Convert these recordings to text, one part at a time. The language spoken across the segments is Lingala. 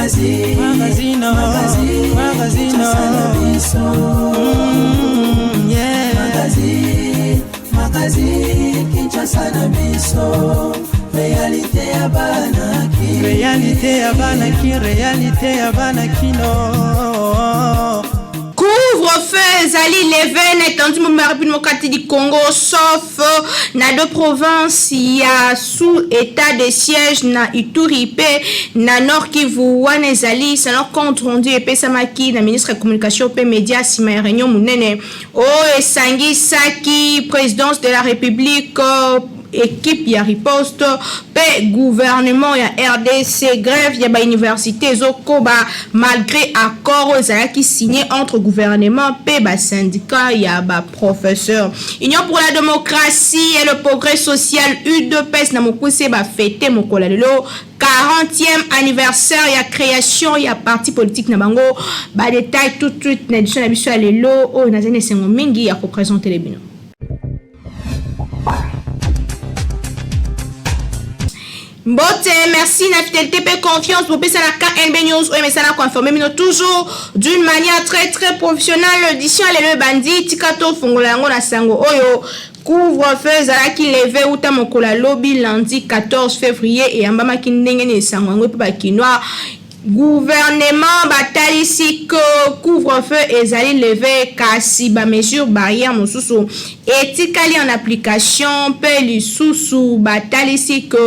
Magazine, magazine, magazine, magazine, yeah. Magazine, magazine, Kinshasa na biso. Réalité ya bana ki. Réalité ya bana ki, réalité ya bana kino. Couvre-feu ezali levé na étendue mobimba ya République démocratique du Congo sauf na deux provinces ya sous état de siège na Ituri mpe na Nord Kivu. Wana ezali selon compte rendu epesamaki na ministre ya communication mpe média nsima ya réunion monene oyo esangisaki présidence de la République, équipe ya riposte mpe gouvernement ya RDC. Grève ya bauniversité ezokoba malgré accord oyo ezalaki signé entre gouvernement mpe basyndicat ya baprofesseur. Union pour la démocratie et le progrès social, UDPS na mokuse, bafêter mokolo ya lelo 40e anniversaire ya création ya parti politique na bango. Badétail tout de suite na édition na biso ya lelo oyo nazali na esengo mingi ya koprésenter bino. Mbote, merci na fidélité pe confiance bopesa na KNB News oyo emesana koinformer bino toujours d'une manière très très professionnelle. Édition ya lelo ebandi, tika tofongola yango na sango oyo: couvre-feu ezalaki levé uta mokolo ya lobi lundi 14 février. Eyambamaki ndenge nini esango yango mpe bakinois? Gouvernement batalisi ke couvre-feu ezali levé, kasi bamesure barrière mosusu etikali en application. Mpe lisusu batalisi ke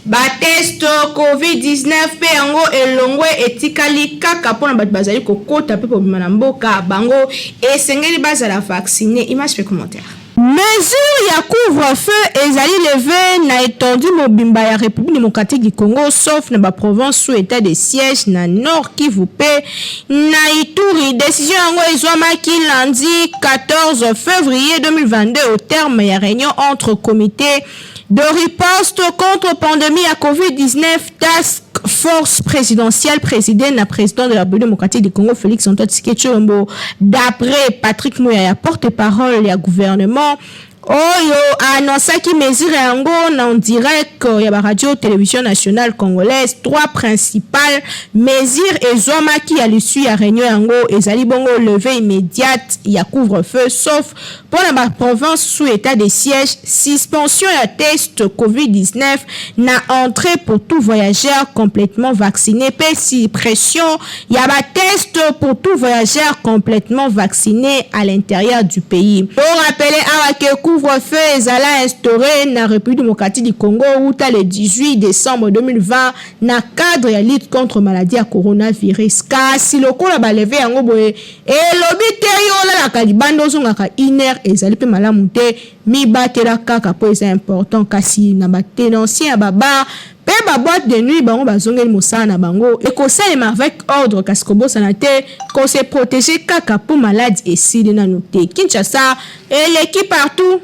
batest COVID-19 mpe yango elongwe, etikali kaka mpona bato bazali kokota mpe kobima na mboka, bango esengeli bazala vacciné. Image mpe commentaire. Mesure ya couvre-feu ezali levé na étendue mobimba ya République démocratique du Congo sauf na baprovince sous état de siège na Nord Kivu mpe na Ituri. Décision yango ezwamaki lundi 14 février 2022 au terme ya réunion entre comité de riposte contre pandémie ya COVID-19, task force présidentielle présidée na président de la République démocratique du Congo Félix Antoine Tshisekedi Tshilombo. D'après Patrick Muyaya, porte-parole ya gouvernement, oyo annonçaki mesure yango na en direct ya baradio télévision nationale congolaise, trois principales mesures ezwamaki ya l'issue ya réunion yango ezali bongo levée immédiate ya couvre-feu sauf mpona baprovince sous état de siège, suspension ya test COVID-19 na entrée pour tout voyageur complètement vacciné mpe suppression ya batest pour tout voyageur complètement vacciné à l'intérieur du pays. Pour rappeler awa ke couvre-feu ezala instauré na République démocratique du Congo uta le 18 décembre 2020 na cadre ya lutte contre maladie ya coronavirus. Kasi lokola balever yango boye, elobi te yo olalaka libanda, ozongaka une heure, ezali mpe malamu te. Mibatela kaka mpo eza important. Kasi na batenancier ya babar mpe baboîte de nuit, bango bazongeli mosala na bango, ekosalema avec ordre, kasi kobosana te kose protéger kaka mpo maladie esili nanu te. Kinshasa eleki partout.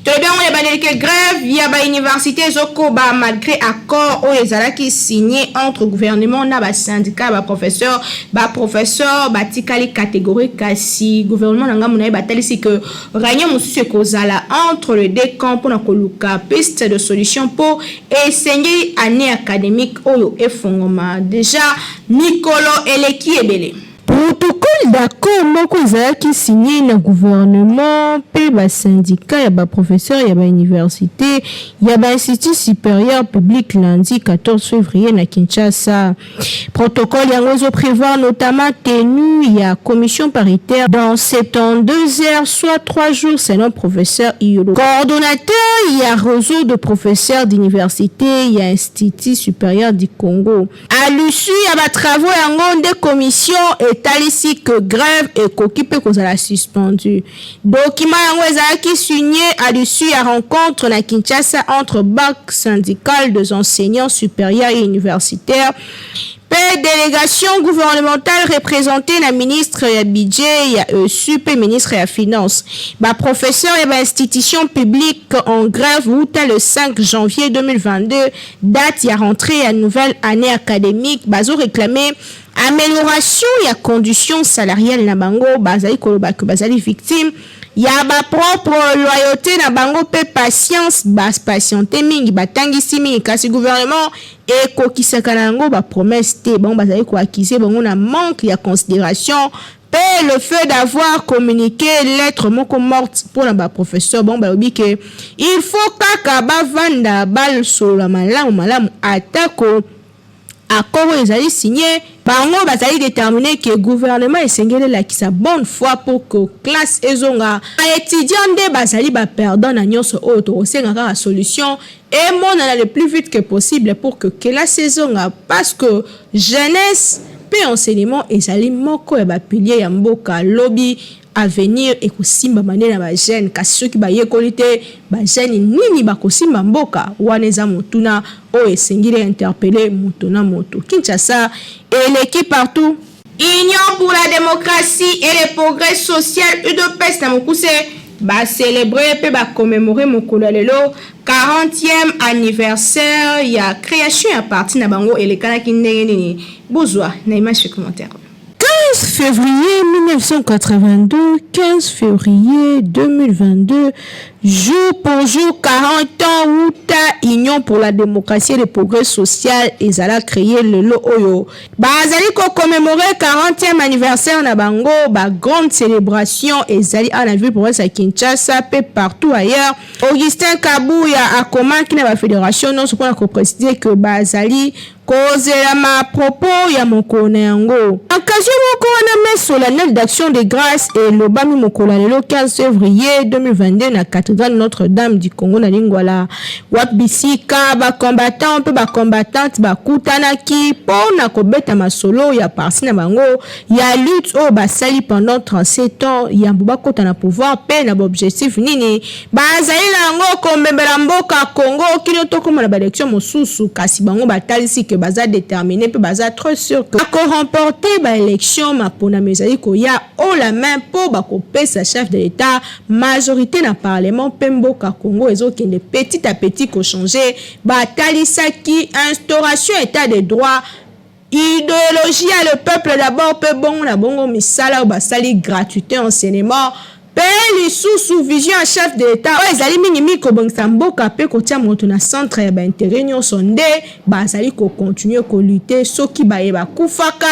Tolobi yango ebandeli ke grève ya bauniversité ezokoba malgré accord oyo ezalaki signé entre gouvernement na basyndicat ya baprofesseur. Baprofesseur batikali catégorique, kasi gouvernement na ngambo na ye batalisi ke réunion mosusu ekozala entre le deux camps mpona koluka piste de solution, mpo esengeli année académique oyo efongoma déjà mikolo eleki ebele. Protocole d'accord moko ezalaki signé na gouvernement mpe basyndicat ya baprofesseur ya bauniversité ya bainstitut supérieur public lundi 14 février na Kinshasa. Protocole yango ezoprévoir notamment tenue ya commission paritaire dans 72 heures, soit 3 jours, selon professeur Iyolo, coordonnateur ya réseau de professeurs d'université ya institut supérieur du Congo. À l'issue ya batravaux yango nde commission etalisi ke grève ekoki mpe kozala suspendu. Document yango ezalaki signé à l'issue ya rencontre na Kinshasa entre banque syndicale des enseignants supérieurs et universitaires mpe délégation gouvernementale représentée na ministre ya budget ya ESU mpe ministre ya finance. Baprofesseur ya bainstitution publique en grève wuta le 5 janvier 2022, date ya rentrée ya nouvelle année académique, bazoréclamer amélioration ya condition salariale na bango. Bazali koloba ke bazali victime ya ba propre loyauté na bango mpe patience. Bapatiente mingi, batangisi mingi, kasi gouvernement ekokisaka na yango bapromesse te. Bango bazali koaccuser bango na manque ya considération mpe le fait d'avoir communiqué lettre moko morte mpona baprofesseur. Bango balobi ke il faut kaka bavanda, basolola malamu malamu. Atako accord oyo ezali signé, bango bazali déterminé ke gouvernement esengeli elakisa bonne foi pour que classe ezonga. Baétudiant nde bazali baperdant na nyonso oyo. Tokosenga kaka solution emonana le plus vite que possible pour que classe ezonga, parce que jeunesse mpe enseignement ezali moko ya bapilier ya mboka. Lobi avenir ekosimbama nde na bajeune, kasi soki bayekoli te, bajeune nini bakosimba mboka wana? Eza motuna oyo esengeli interpeller moto na moto. Kinshasa eleki partout. Union pour la démocratie et le progrès social, UDPS na mokuse, bacélébrer mpe bacommémorer mokolo ya lelo 40e anniversaire ya création ya parti na bango. Elekanaki ndenge nini? Bozwa na image commentaire. 15 février 1982, 15 février 2022, jour pour jour 40 ans wuta Union pour la démocratie et le progrès social ezala créé. Lelo oyo bazali kocommémorer 40e anniversaire na bango. Bagrande célébration ezali awa na ville province ya Kinshasa mpe partout ailleurs. Augustin Kabuya akomaki na bafédération nyonso mpona kopréciser ke bazali kozela mapropos ya mokolo na yango. Occasion moko wana, messe solennelle d'action de grâce elobami mokolo ya lelo 15 février 2022 na cathédrale Notre-Dame du Congo na Lingwala, wapi bisika bacombattant mpe bacombattante bakutanaki mpo na kobeta masolo ya parti na bango, ya lutte oyo basali pendant 37 ans yambo bakota na pouvoir, mpe na baobjectif nini bazali na yango komemela mboka Congo kino tokóma na baélection mosusu. Kasi bango batalisi ke baza déterminé mpe baza trop sûr ke bakoremporter baélection maponami ezali koya haut la main, mpo bakopesa chef de l'État majorité na parlement mpe mboka Congo ezokende petit à petit kochanger. Batalisaki instauration état de droit, idéologie ya le peuple d'abord, mpe bongo na bongo misala oyo basali, gratuité enseignement, mpe lisusu vision ya chef de l'État oyo ezali mingimingi kobongisa mboka mpe kotia moto na centre ya baintérêt nyonso. Nde bazali kocontinuer kolutter. Soki baye bakufaka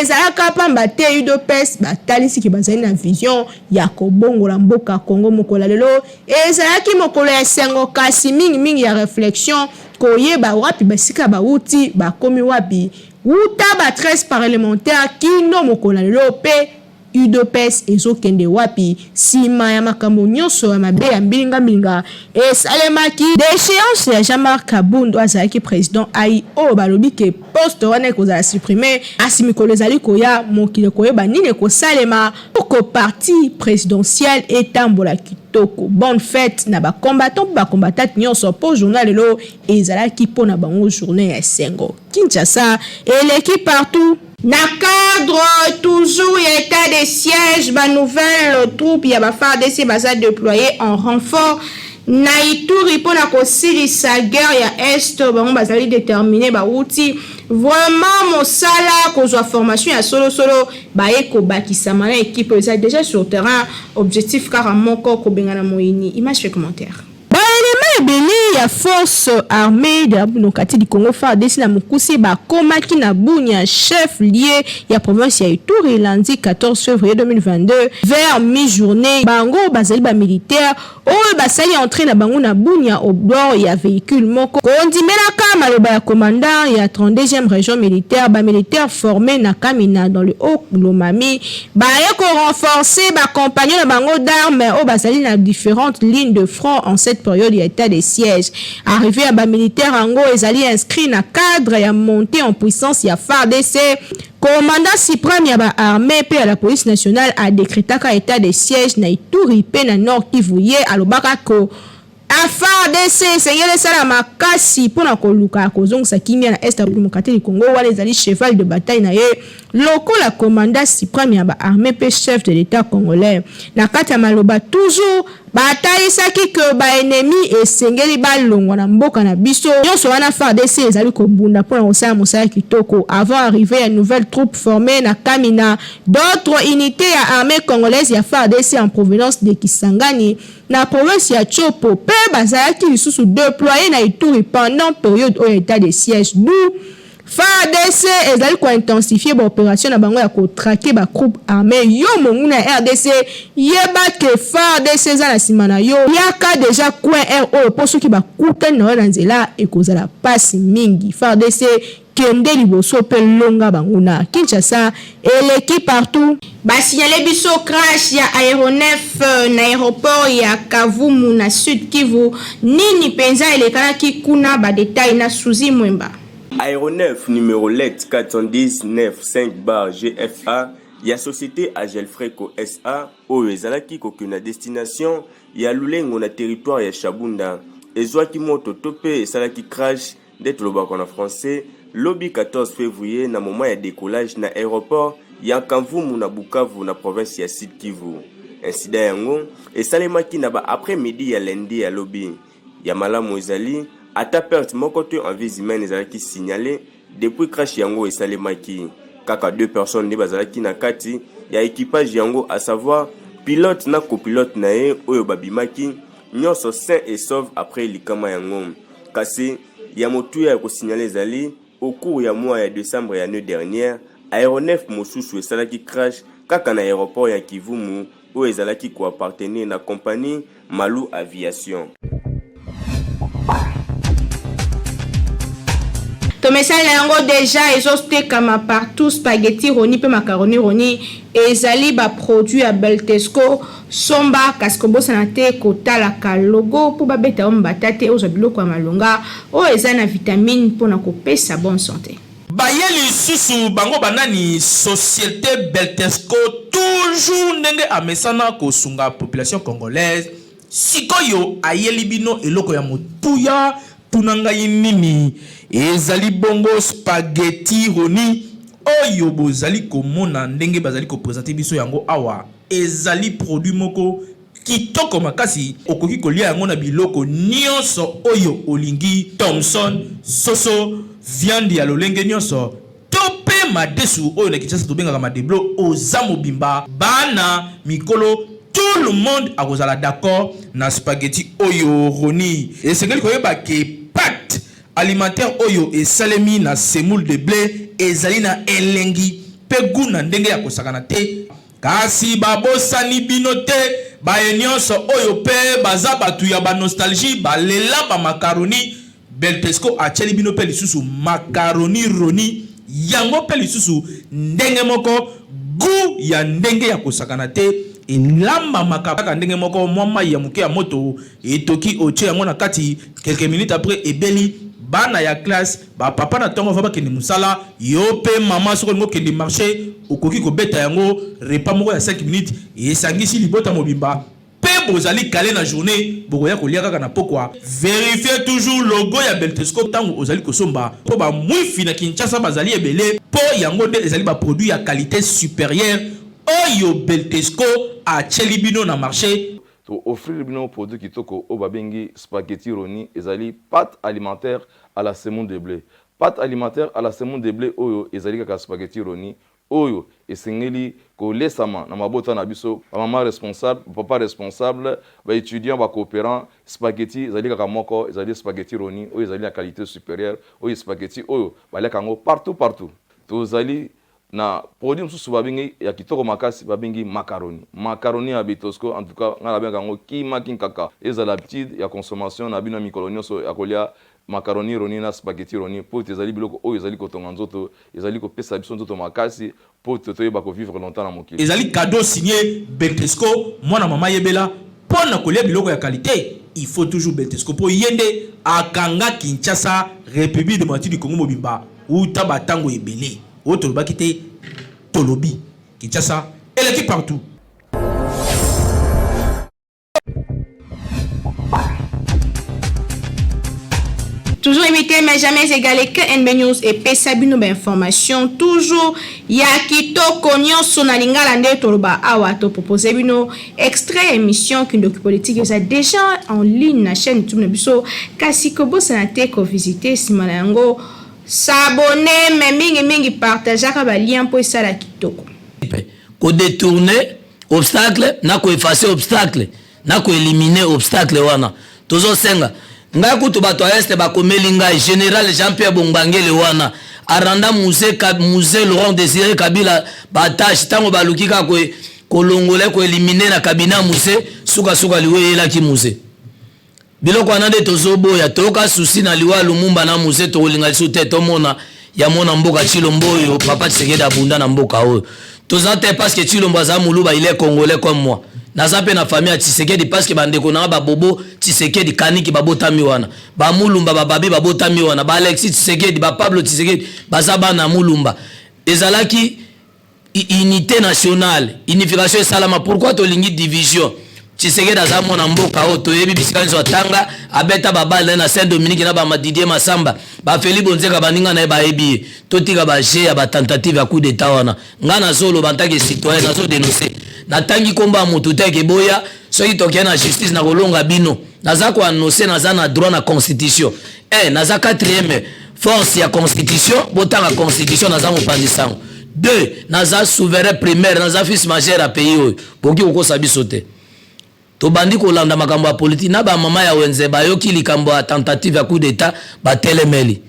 ezalaka pamba te. UDPS batalisiki bazali na vision ya kobongola mboka Congo. Mokolo ya lelo ezalaki mokolo ya esengo, kasi mingimingi ya réflexion, koyeba wapi basika bawuti, bakomi wapi wuta ba 13 parlementaire kino mokolo ya lelo, mpe UDPS ezokende wapi nsima ya makambo nyonso ya mabe ya mbilinga-mbilinga esalemaki. Déchéance ya Jean-Marc Kabund oyo azalaki président ai oyo balobi ke poste wana ekozala supprimé. Asi mikolo ezali koya, mokili ekoyeba nini ekosalema poko parti présidentiel etambola kitoko. Bonne fête na bacombattant mpe bacombattante nyonso, mpo journée lelo ezalaki mpo na bango journée ya esengo. Kinshasa eleki partout. Na cadre toujours ya état de siège, banouvelle troupe ya baFARDC baza déployé en renfort na Ituri mpona kosilisa guerre ya Est. Bango bazali déterminé, bawuti vraiment mosala kozwa formation ya solosolo, baye kobakisama na équipe oyo eza déjà sur terrain. Objectif kaka moko, kobengana moyini. Image pe commentaire. Baelema ebele ya Force armée de la Démocratie du Congo, FARDC na mokuse, bakomaki na Bunia, chef lieu ya province ya Ituri, lundi 14 février 2022 vers mi-journée. Bango bazali bamilitaire oyo basali entrée na bango na Bunia au bord ya véhicule moko. Kondimelaka maloba ya commandant ya 32e région militaire, bamilitaire formé na Kamina dans le Haut Lomami baye korenforcer bacompagnon na bango d'armes oyo bazali na différentes lignes de front en cette période ya état de siège. Arrivée ya bamilitaire yango ezali inscrit na cadre ya montée en puissance ya FARDC. Commandant suprême ya baarmée mpe ya la police nationale adécrétaka état de siège na Ituri mpe na Nord Kivu. Ye alobaka ko FARDC esengeli esala makasi mpo na koluka kozongisa kimia na Est ya Democratique du Congo, wana ezali cheval de bataille na ye lokola commandant supreme ya ba armee mpe chef de l'Etat congolais. Na kati ya maloba toujours batalisaki que ba ennemis esengeli balongwa na mboka na biso. Nionso wana FARDC ezali kobunda mpo na kosala mosala kitoko avant arrivee ya nouvelle troupe formee na Kamina, d'autres unites ya armee congolaise ya FARDC en provenance de Kisangani na province ya Tshopo mpe bazalaki lisusu deployer na Ituri pendant periode oyo ya etat de siège d'où FARDC ezali ko intensifier ba operations na bango ya ko traquer ba groupes armes. Yo monguna ya rdc yeba que FARDC eza na sima na yo, yaka dejà coin heure oyo mpo soki bakutani na yo na nzela ekozala pasi mingi. FARDC Kende liboso pe longa banguna. Kinshasa eleki partout. Ba signaler biso crash ya aeronef na aeroport ya Kavumu na Sud Kivu. Nini penza elekanaki kuna? Ba details na Suzy Mwemba. Aeronef numero let 410 95 bar GFA ya societe Agelfreco SA oyo ezalaki kokende na destination ya Lulengo na territoire ya Shabunda ezwaki moto to mpe esalaki crash nde tolobaka na français, lobi 14 fevrier na moment ya decollage na aeroport ya Kamvumu na Bukavu na province ya Sud Kivu. Incident yango esalemaki na ba après-midi ya lundi ya lobi. Ya malamu ezali ata perte moko te en vies humaines ezalaki signalee depuis crash yango esalemaki. Kaka deux personnes nde bazalaki na kati ya equipage yango à savoir pilote na copilote na ye oyo babimaki nyonso sain et sauve après likama yango. Kasi, ya motuya ya ko signaler ezali, au cours ya mois ya decembre ya annee dernière, aeronef mosusu esalaki crash kaka na aeroport ya Kivumu oyo ezalaki ko appartenir na compagnie Malu Aviation. Tomesana na yango dejà ezotekama partout spaghetti roni mpe macaroni roni ezali ba produits ya Beltesco. Somba kasi kobosana te kotalaka logo mpo babeta yo mbata te ozwa biloko ya malonga oyo eza na vitamine mpo na kopesa bonne sante. Baye lisusu bango ba nani societe beltesco toujours ndenge amesana kosunga population congolaise sikoyo ayeli bino eloko ya motuya tuna ngai nini ezali bongo spaghetti roni oyo bozali komona ndenge bazali ko presenter biso yango awa Ezali produit moko kitoko makasi, okoki kolia yango na biloko nionso oyo olingi, thomson, soso, viande ya lolenge nionso to pe madesu oyo na Kinshasa tobengaka madeblo, oza mobimba, bana, mikolo, tout le monde akozala d'accord na spaghetti oyo Rony. Esengeli koyeba ke pate alimentaire oyo esalemi na semoule de ble ezali na elengi pe gout na ndenge ya kosakana te. Kasi babosani bino te baye nionso oyo pe baza batu ya ba nostalgie balela ba macaroni Beltesco atieli bino pe lisusu macaroni roni yango pe lisusu ndenge moko gout ya ndenge ya kosakana te elambamaka kaka ndenge moko mwa mayi ya moke ya moto etoki otie yango na kati quelques minutes après ebeli bana ya classe Ba papa na tongo avant bakende musala, yo pe maman soki olingi okende marche okoki kobeta yango repas moko ya 5 minutes esangisi libota mobimba pe bozali cale na journee bokoya kolia kaka na pokwa. Verifier toujours logo ya Beltesco tango ozali kosomba po ba mwifi na Kinshasa bazali ebele po yango nde ezali ba produits ya qualite superieure oyo Beltesco atieli bino na marche. To offrir bino produit kitoko oyo babengi spaghetti roni, ezali pate alimentaire à la semoule de ble. Pate alimentaire à la semoule de ble oyo ezali kaka spaghetti roni oyo esengeli kolesama na mabota na biso, ba mama responsable, ba papa responsable, ba etudiants, ba cooperants, spaghetti ezali kaka moko, ezali spaghetti roni oyo ezali na qualite superieure, oyo spaghetti oyo baliaka yango partout partout. Tozali Na produit mosusu babengi ya kitoko makasi babengi macaroni. Macaroni ya Betosco en tout cas ngai nabengaka yango kima kinkaka. Ezala habitude ya consommation na bino ya mikolo nionso ya kolia macaroni roni na spaghetti roni mpo ete ezali biloko oyo ezali kotonga nzoto, ezali kopesa biso nzoto makasi mpo ete toyeba ko vivre longtemps na mokili. Ezali cadeau signe Beltesco mwana mama yebela pona kolia biloko ya qualite il faut toujours Beltesco po ye nde akanga Kinshasa Republique democratique du Congo mobimba wuta ba tango ebele. Oyo tolobaki te tolobi. Kinshasa eleki partout. Toujours imité mais jamais égalé, KNB News epesa bino ba information toujours ya kitoko nyonso na lingala. Nde toloba awa, topropose bino extrait ya émission Kindoki Politique, eza déjà en ligne na chaîne YouTube na biso. Kasi kobosana te kovisite, nsima na yango s'abonner, mais mingimingi partageaka balien mpo esala kitoko. Kodétourner obstacle na koeffacer obstacle na koéliminer obstacle wana tozosenga. Ngai kutu, bato ya Est bakomeli ngai général Jean Pierre Bombangele wana aranda Mzee Laurent Désiré Kabila batâches. Ntango baluki kaka kolongola, koéliminer na cabinet ya Mzee, sukasuka liwa eyelaki Mzee. Biloko wana nde tozoboya. Toyoka susi na liwa ya Lumumba na Mzee. Tokolinga lisusu te tomona ya mwana mboka Tshilombo oyo papa Tshisekedi abunda na mboka oyo. Toza te parce que Tshilombo aza Moluba, il est Congolais comme moi. Naza mpe na famille ya Tshisekedi parce que bandeko nanga babobo Tshisekedi kaniki babotami wana, bamulumba bababi babotami wana, baalexis Tshisekedi, bapablo Tshisekedi baza bana ya Mulumba. Ezalaki unité nationale, unification esalama. Pourquoi tolingi division? Tshisekedi aza mwana mboka oyo toyebi bisika nyonso atanga, abeta babale na Saint Dominique na bamadidie Masamba, bafeli Bonzeka, baninga na ye bayebi ye. Totika bajeu ya batentative ya coup d'état wana. Ngai nazoloba en tant que citoyen, nazodénoncer. Natangi nkombo ya motu te keboya. Soki tokei na justice, na kolonga bino. Naza koannoncer, naza na droit na constitution. Naza quatrième force ya constitution. Botanga constitution, naza mopanzi sango. Deux, naza souverain primaire, naza fils majeur ya pays oyo. Bokoki kokosa biso te. Tobandi kolanda makambo ya politike na bamama ya wenze. Bayoki likambo ya tentative ya coup d'état, batelemeli.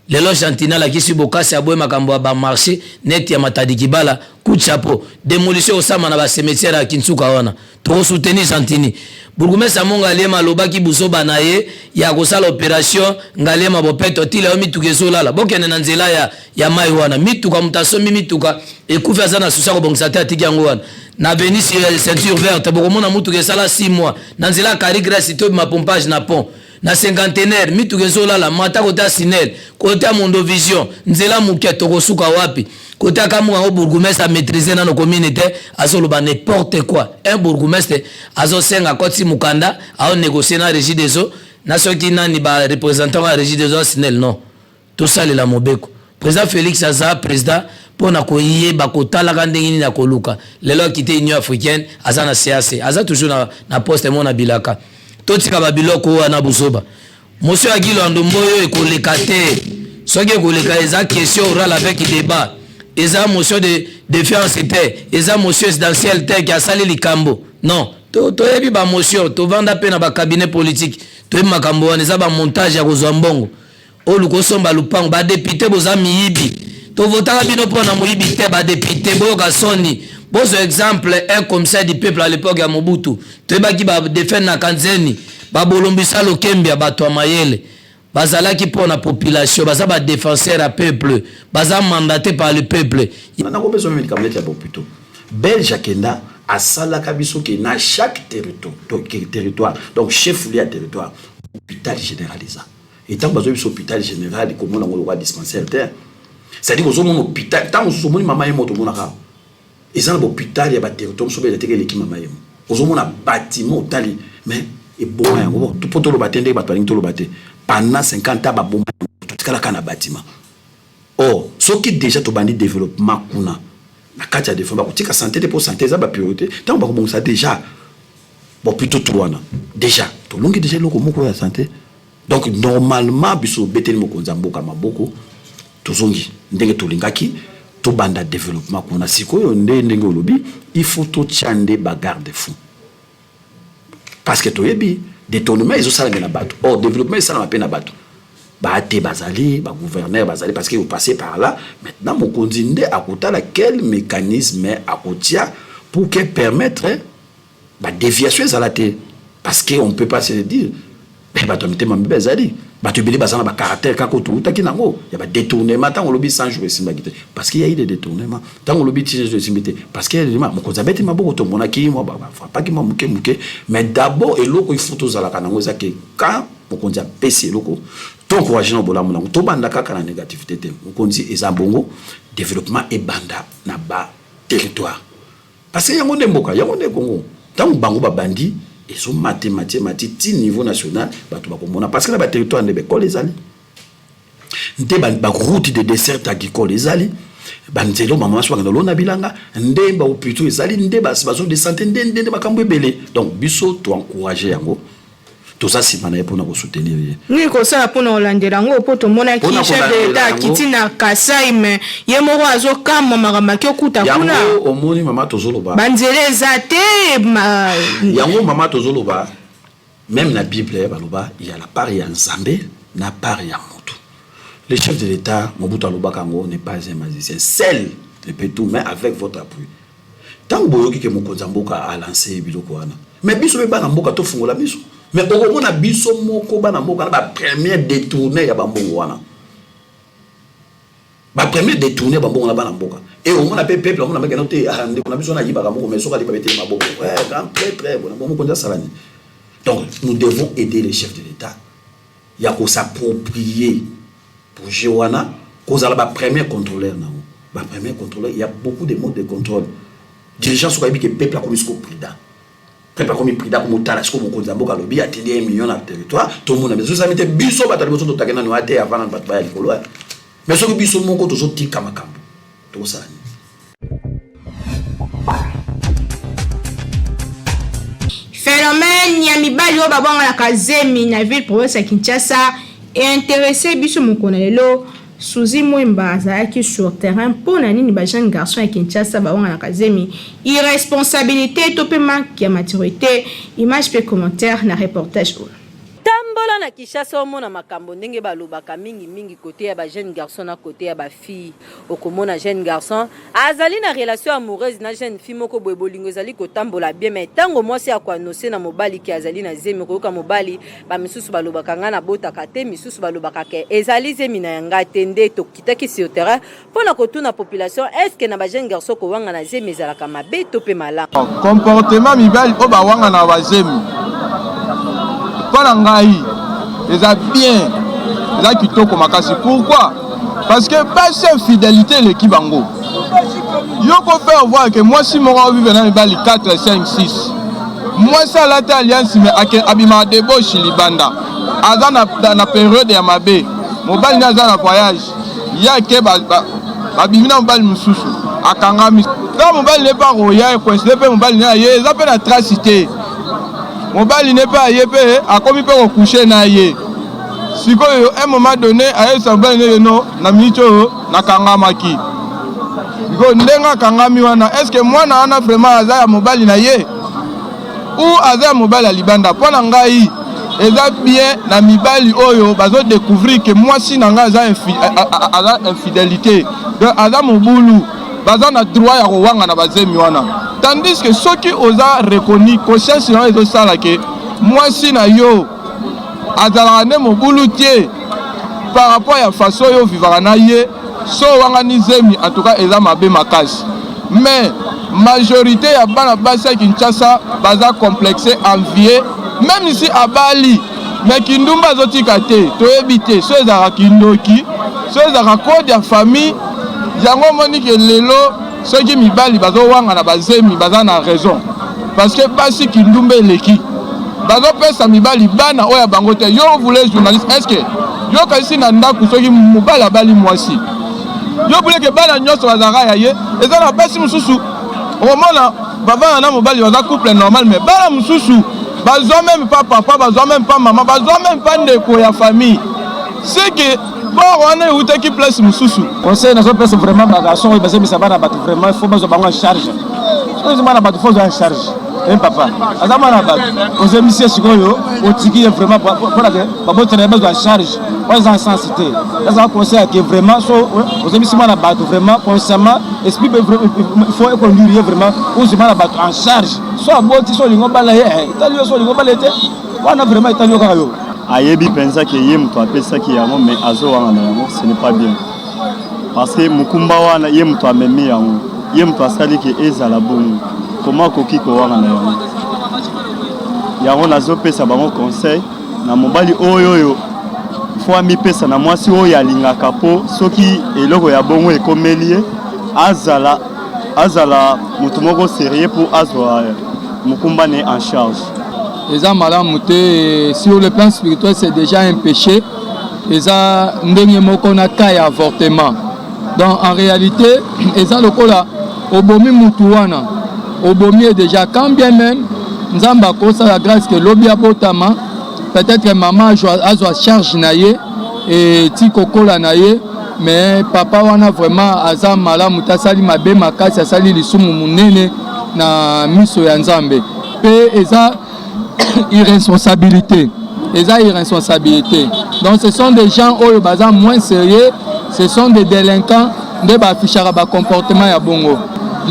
Lelo Gentiny alakisi bokasi, aboye makambo ya bamarché neti ya Matadi Kibala. Coup de chapeau. Démolition osama na bacimetière ya Kinsuka wana, tokosoutenir Gentiny. Bourgmestre Mongo Ngaliema alobaki buzoba na ye ya kosala opération Ngaliema bopeto. Tila yo mituka ezolala, bokende na nzela ya mai wana, mituka, moto asombi mituka ekufi, aza na susi ya kobongisa te, atiki yango wana. Na venisi Ceinture Verte, bokomona mutuka esala 6 mois. Na nzela ya Cari Grèce, tobima pompage na pont na Cinquantenaire, mituka ezolala. Mata côté ya Sinel, côté ya Mondovision, nzela moke, tokosuka wapi? Côté akamuka yango, bourgmestre amaîtrise nano commune te, azoloba n'importe quoi. Un bourgmestre azosenga akotisi mokanda, aonégocie na Régie des eaux, na soki nani, bareprésentant ya Régie des eaux, Sinel. Non, tosalela mobeko. Président Félix aza président mpo na koyeba kotalaka ndenge nini ya koluka. Lelo akite Union africaine, aza na CAC, aza toujours na poste mo na bilaka. Totika babiloko wana buzoba. Motion ya Gilwando Mboyo ekoleka te. Soki ekoleka, eza question orale avec débat, eza motion de défiance te, eza motion présidentielle te ke asali likambo. Non, toyebi bamotion, tovanda mpe na bacabinet politique, toyebi makambo wana. Eza bamontage ya kozwa mbongo, oluka osomba lupango. Badéputé boza miyibi, tovotaka bino mpo na moyibi te. Badéputé, boyoka soni. Bozwa exemple, un commissaire du peuple à l'époque ya Mobutu, toyebaki badefendre na Kanzeni, babolombisa lokembi ya bato ya mayele bazalaki mpo na population, baza badéfenseur ya peuple, baza mandaté par le peuple. Nakopesa meme likambo neti ya bahôpitaux. Belge akenda, asalaka biso ke na chaque territoire, donc chef lieu ya territoire, hôpital général eza. Etango bazwi biso hôpital général, komona yango lokwa dispensaire te. C'est-à-dire ozomona hôpital, ntango mosusu omoni mama ye moto, omonaka eza na bahôpital ya baterritoire mosusu bela teke eleki mama ye mo. Ozomona bâtiment, otali, mais eboma yango mpo toloba te ndenge bato balingi toloba te. Pendant 50 ans baboma yango, totikalaka na bâtiment. Or soki déjà tobandi développement kuna, na kati ya développement bakotika santé te, mpo santé eza bapriorité. Ntango bakobongisa déjà bon, plutôt to wana déjà tolongi déjà eloko moko ya santé. Donc normalement biso obeteli mokonzi ya mboka maboko, tozongi ndenge tolingaki tobanda développement kuna. Sikoyo nde ndenge olobi, il faut totia nde bagarde fou, parce que toyebi détournement ezosalama na bato. Or développement esalama mpe na bato baate bazali bagouverneur bazali, parce que opasse par là. Maintenant mokonzi nde akotala quel mécanisme akotia pour que permettre badéviation ezala te, parce que on peut pas se dire bato ya mitema mabe ezali, bato ebele baza na bacaractère kaka oyo toutaki nango ya badétournement. Ntango olobi 100 jours esimbaki te parce qu'il y a eu des détournements, ntango olobi 10 jours esimbi te parce que mokonzi abeti maboko, tomonaki mwa bafrapaki mwa moke moke. Mais d'abord eloko il faut tozalaka nango eza ke quand mokonzi apesi eloko, toencourage na bolamu nango, tobanda kaka na négativité te. Mokonzi eza bongo, développement ebanda na baterritoire, parce que yango nde mboka, yango nde Kongo. Ntango bango babandi, ezomate mati mati ti niveau national, bato bakomona, parce que na baterritoire nde baekole ezali. Nde ba, ba route de desserte agricole ezali, ba nzela oyo ba mama biso bakenda kolona bilanga, nde ba hopitaux ezali, nde ba, ba zone de sante, nde, nde, nde makambo ebele. Donc biso to encourager yango, toza sima na ye pona ko soutenir ye. Nini kosala pona kolandela yango po tomonaki Pona chef de kolandela l'etat yango. akiti na Kasai mais ye moko azokamwa makambo ake okuta kuna. Yango omoni mama tozoloba. Ba nzela eza te, ma. Yango mama tozoloba. Meme na bible baloba il ya la part ya nzambe na part ya mutu. Le chef de l'etat Mobutu alobaka yango n'est pas un magicien seul ne peut tout mais avec votre appui. Tango boyoki ke mokonzi ya mboka a lancer biloko wana mais biso pe bana mboka tofungola miso mais okomona biso moko bana mboka na ba premier detourner ya ba mbongo wana. Ba premier detourner ba mbongo na bana mboka. Et omona pe peuple amona meke no te ah ndeko na biso na yibaka moko mais soki aliba beteli maboko. Eh grand prêtre bona bongo mokonzi asala nini? Donc nous devons aider le chef de l'État ya ko s'approprier projet wana kozala ba premier contrôleur nango. Ba premier contrôleur, il y a beaucoup de modes de contrôle. Dirigeant soki ayebi ke peuple akomi siko prudent. Peuple akomi prudent akomi otala sikoyo mokonzi ya mboka alobi atindi 1 million na territoire tomona biso ezali te biso bato ya liboso totake nanu ate avant nanu bato baya likolo eh. Mais soki biso moko tozotika makambo tokosala nini? Phénomène ya mibali oyo babwangalaka zemi na ville province ya Kinshasa e interesse biso mokolo na lelo. Suzy Mwemba azalaki sur terrain mpo na nini ba jeunes garçons ya Kinshasa bawanganaka zemi? Irresponsabilite to mpe manque ya maturite? Image mpe commentaire na reportage oyo. Tambola na Kinshasa omona makambo ndenge balobaka mingi mingi cote ya ba jeune garçon na cote ya ba fille okomona jeune garçon azali na relation amoureuse na jeune fille moko boye bolingo ezali kotambola bien mais tango mwasi ako annoncer na mobali ke azali na zemi okoyoka mobali Ba misusu balobaka nga nabotaka te, misusu balobaka ke ezali zemi na nga te nde tokitaki sur terrain mpo na kotuna population est ce que na ba jeunes garçons kowangana zemi ezalaka mabe to mpe malamu? Comportement mibali oyo bawanganaka ba zemi mpo na ngai eza bien, eza kitoko makasi. Pourquoi? Parce que basi infidelite eleki bango. Yo ko faire voir que mwasi moko akovivre na mibali 4, 5, 6 Mwasi alati alliance mais ake abimaka debauche libanda aza na, na, na periode ya mabe mobali nde aza na voyage ye ake babimi na mobali mosusu akangami kaka mobali ne mpe akoya ekoinside mpe mobali ne aye eza mpe na trace te mobali ne mpe aye mpe akomi mpe kokushe na ye sikoyo un moment donné ayebisa mobali ne ye no na miniti oyo nakangamaki sikoyo ndenge akangami wana est ce que mwana wana vraiment aza ya mobali na ye ou aza ya mobali ya libanda mpo na ngai eza bien na mibali oyo bazo découvrir que mwasi na ngai aza, infi, aza infidélité donc aza mobulu baza na droit ya kowangana bazemi wana tandis que soki oza reconnu conscience na yo ezosala ke mwasi na yo azalaka nde mobulu te par rapport ya façon oyo ovivaka na ye so owangani zemi en tout cas eza mabe makasi mais majorité ya bana basi ya Kinshasa baza complexe envie même si abali mais kindumba azotika te toyebi te so ezalaka kindoki so ezalaka code ya famille yango omoni ke lelo Soki mibali bazowangana bazemi baza na raison parce que basi kindumba eleki bazopesa mibali bana oyo ya bango te. Yo voulez journaliste est ce que yo okanisi na ndako soki mobali abali mwasi yo voulez ke bana nyonso bazalaka ya ye? Eza na basi mosusu okomona bavanda na mobali baza couple normal mais bana mosusu bazwa meme pas papa bazwa meme pas mama bazwa meme pas ndeko ya famille c'est que Bord wana ewutaki place mosusu. Conseil nazo pesa vraiment ba garçon oyo bazemisa bana bato vraiment il faut bazwa bango en charge. Soki mwana bato faut ozwa en charge. Hein papa, aza mwana bato ozemisi ye sikoyo otiki ye vraiment mpona ke baboti na ye bazwa en charge wana eza en sens te. Nazaka conseil ya ke vraiment so ozemisi mwana bato vraiment consciemment esprit il faut econduire ye vraiment ozwa mwana bato en charge. So aboti so olingi obala ye etali yo so olingi obala ye te wana vraiment etali yo kaka yo. Ayebi penza ke ye moto apesaki yango mais azowangana yango ce n'est pas bien parce que mokumba wana ye moto amemi yango ye moto asali ke ezala bongo comment akoki kowangana yango yango nazopesa bango conseil na mobali oyo oyo fo amipesa na mwasi oyo alingaka mpo soki eloko ya bongo ekomeli ye azala azala moto moko serieux mpo azwa mokumba ne en charge. Eza malamu te sur le plan spirituel c'est déjà un péché. Eza ndenge moko na cas ya avortement. Donc en réalité eza lokola obomi mutu wana, obomi ye déjà quand bien même Nzambe akosala grâce que lobi abotama, peut-être mama azwa charge na ye et ti kokola na ye, mais papa wana vraiment aza malamu te, asali mabe makasi, asali lisumu munene na miso ya Nzambe pe eza irresponsabilité, eza irresponsabilité. Donc ce sont des gens oyo baza moins sérieux, ce sont des délinquants nde ba affichaka ba comportement ya bongo.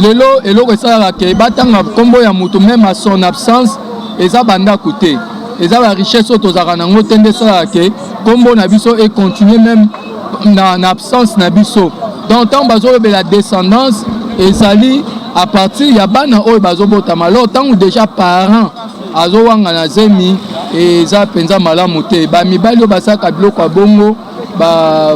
Lelo eloko esalaka ke batanga nkombo ya moto même à son absence eza bandako te, eza ba richesse oyo tozalaka nango te nde esalaka ke nkombo na biso e continuer même na absence na biso. Donc ntango bazolobela descendance ezali à partir ya bana oyo bazobotama. Alors ntango déjà parent azowanga na zemi eza mpenza malamu te. Bamibali oyo basalaka biloko ya bongo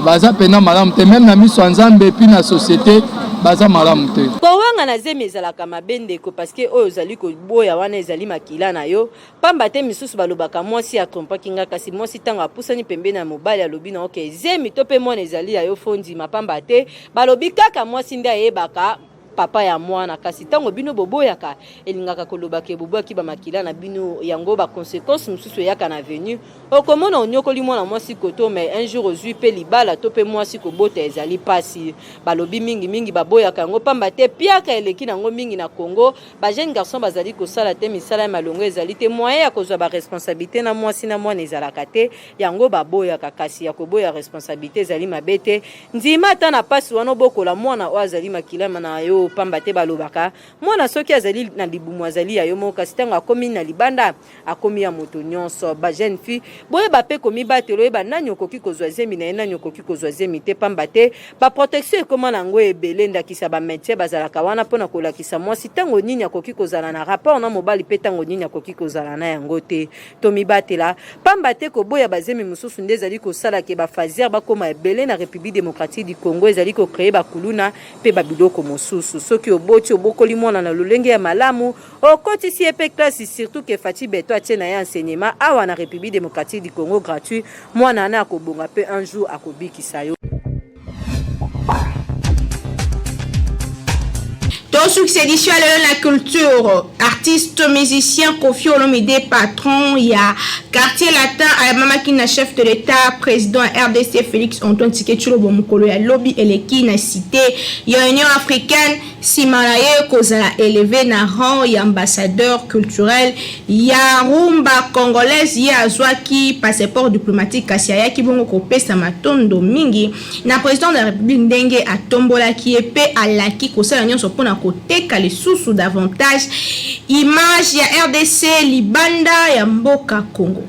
baza mpenza malamu te, meme na miso ya Nzambe epuis na société baza malamu te. Kowanga na zemi ezalaka mabe ndeko, parce que oyo ozali koboya wana ezali makila na yo. Pamba te misusu balobaka mwasi a trompaki nga, kasi mwasi tango apusani pembeni ya mobali alobi na yo ke zemi to pe mwana ezali ya yo fo ndima, pamba te balobi kaka mwasi nde ayebaka papa ya mwana, kasi tango bino boboyaka elingaka koloba ke bobwaki ba makila na bino, yango ba consequences mosusu eyaka na avenir. Okomona onyokoli mwana mwasi koto mais un jour ozui pe libala to pe mwasi kobota ezali pasi. Balobi mingi mingi baboyaka yango pamba te piaka eleki nango mingi na Congo. Ba jeunes garçons bazali kosala te, misala ya malonga ezali te, moyen ya kozwa ba responsabilites na mwasi na mwana ezalaka te, yango baboyaka. Kasi ya koboya responsabilite ezali mabe te, ndima ata na pasi wana obokola mwana oyo azali makila na yo, pamba te balobaka mwana soki azali na libumu azali ya yo moko, kasi tango akomi na libanda akomi ya moto nyonso. Ba jeunes filles, boyeba pe komibatela, oyeba nani okoki kozwa zemi na ye, nani okoki kozwa zemi te, pamba te ba protection ekoma na yango ebele, ndakisa ba medecins bazalaka wana pona kolakisa mwasi tango nini akoki kozala na rapport na mobali pe tango nini akoki kozala na yango te. Tomibatela, pamba te koboya ba zemi mosusu nde ezali kosala ke ba fazières bakoma ebele na Republique democratique du Congo, ezali ko creer ba kuluna pe ba biloko mosusu. Soki oboti, obokoli mwana na lolenge ya malamu, Okotisi ye pe classe surtout que Fatshi Beton atie na ye enseignement awa na Republique democratique du Congo gratuit, mwana wana akobonga pe un jour akobikisa yo. Tosukisa édition ya lelo na culture. Artiste musicien Koffi Olomide patron ya Quartier Latin ayambamaki na chef de l'État président ya RDC Félix Antoine Tshisekedi Tshilombo mokolo ya lobi eleki na cité ya Union africaine. Sima na ye kozala eleve na rang ya ambassadeur culturel ya rumba congolaise, ye azwaki passeport diplomatique kasi ayaki bongo kopesa matondo mingi na president de la Republique ndenge atombolaki ye mpe alaki kosala nionso mpo na koteka lisusu davantage image ya rdc libanda ya mboka Congo.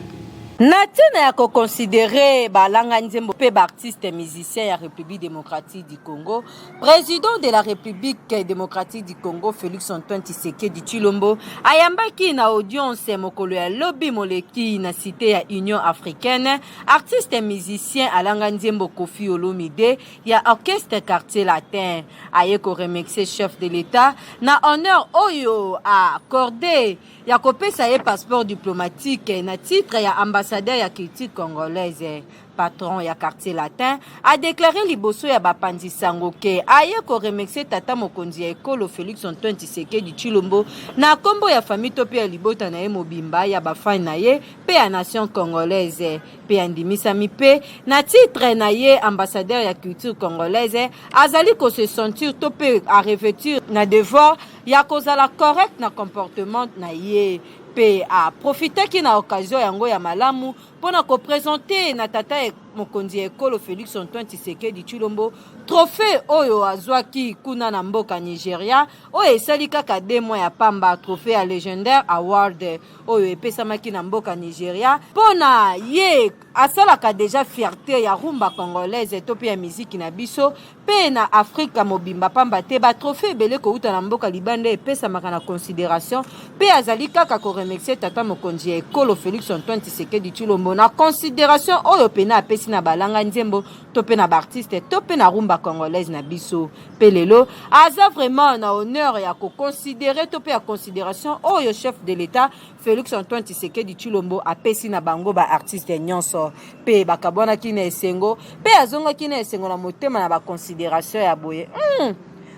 Na ntina ya ko considerer balanga nzembo mpe ba artistes musiciens ya Republique democratique du Congo, President de la Republique democratique du Congo Felix Antoine Tshisekedi Tshilombo ayambaki na audience mokolo ya lobi moleki na cite ya Union africaine artiste musicien alanga nzembo Koffi Olomide ya orchestre Quartier Latin. Aye ko remercier chef de l'Etat na honneur oyo a accordé ya kopesa ye passeport diplomatique na titre ya ambassadeur ya culture congolaise. Patron ya Quartier Latin a declare liboso ya bapanzi sango ke aye ko remercier tata mokonzi ya ekolo Felix Antoine Tshisekedi Tshilombo na kombo ya famille to pe ya libota na ye mobimba, ya ba fans na ye pe ya nation congolaise. Pe andimisami pe na titre na ye ambassadeur ya culture congolaise azali ko se sentir to pe a revêtir na devoir ya kozala correct na comportement na ye pe a profitaki na occasion yango ya malamu mpo na ko presenter na tata mokonzi ya ekolo Felix Antoine Tshisekedi Tshilombo trophee oyo azwaki kuna na mboka Nigeria oyo esali kaka deux mois ya pamba, trophee ya Legendaire Award oyo epesamaki na mboka Nigeria mpo na ye asalaka deja fierte ya rumba congolaise to mpe ya miziki na biso mpe na Afrika mobimba, pamba te ba trophee ebele kowuta na mboka libanda epesamaka na consideration mpe azali kaka ko remercier tata mokonzi ya ekolo Felix Antoine Tshisekedi Tshilombo na consideration oyo pena apesi na balanga nzembo to mpe na ba artistes to mpe na rumba. rumba congolaise na biso. Mpe lelo aza vraiment na honneur ya ko considérer to mpe ya considération oyo chef de l'État Felix Antoine Tshisekedi Tshilombo apesi na bango ba artistes nyonso. Mpe bakabwanaki na esengo mpe azongaki na esengo na motema na ba considération ya boye.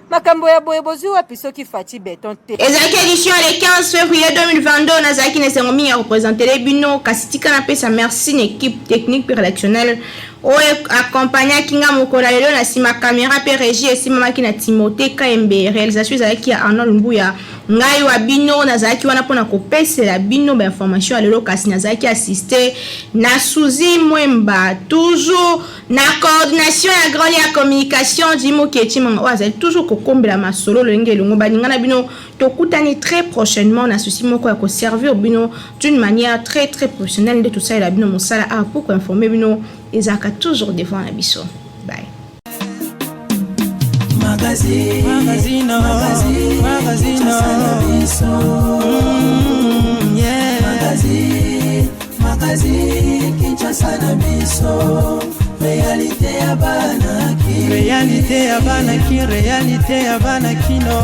Makambo ya boye bozwi wapi soki Fatshi Beton te? Ezalaki édition ya le 15 février 2022. Nazalaki na esengo mingi ya kopresentele bino, kasi tika napesa merci na équipe technique mpe rédactionnelle oyo accompagnaki nga mokolo ya lelo na nsima caméra mpe régie esimamaki na Timothée Kayembe, réalisation ezalaki ya Arnold Mbuya. Ngai wa bino nazalaki wana mpona kopesela bino bainformation ya lelo, kasi nazalaki assisté na Suzy Mwemba, toujours na coordination ya grande ya communication Jimo Kechimanga oyo azali toujours kokombela masolo lolenge elongo. Baninga na bino, tokutani très prochainement na souci moko ya koservir bino d'une manière très très professionnelle. Nde tosalela bino mosala awa pour koinformer bino, ezalaka toujours devant na biso. Bye. Magazine, magazine, magazine, magazine, yeah. Magazine, magazine, Kinshasa na biso, réalité ya banaki, réalité ya banaki, réalité ya banakino.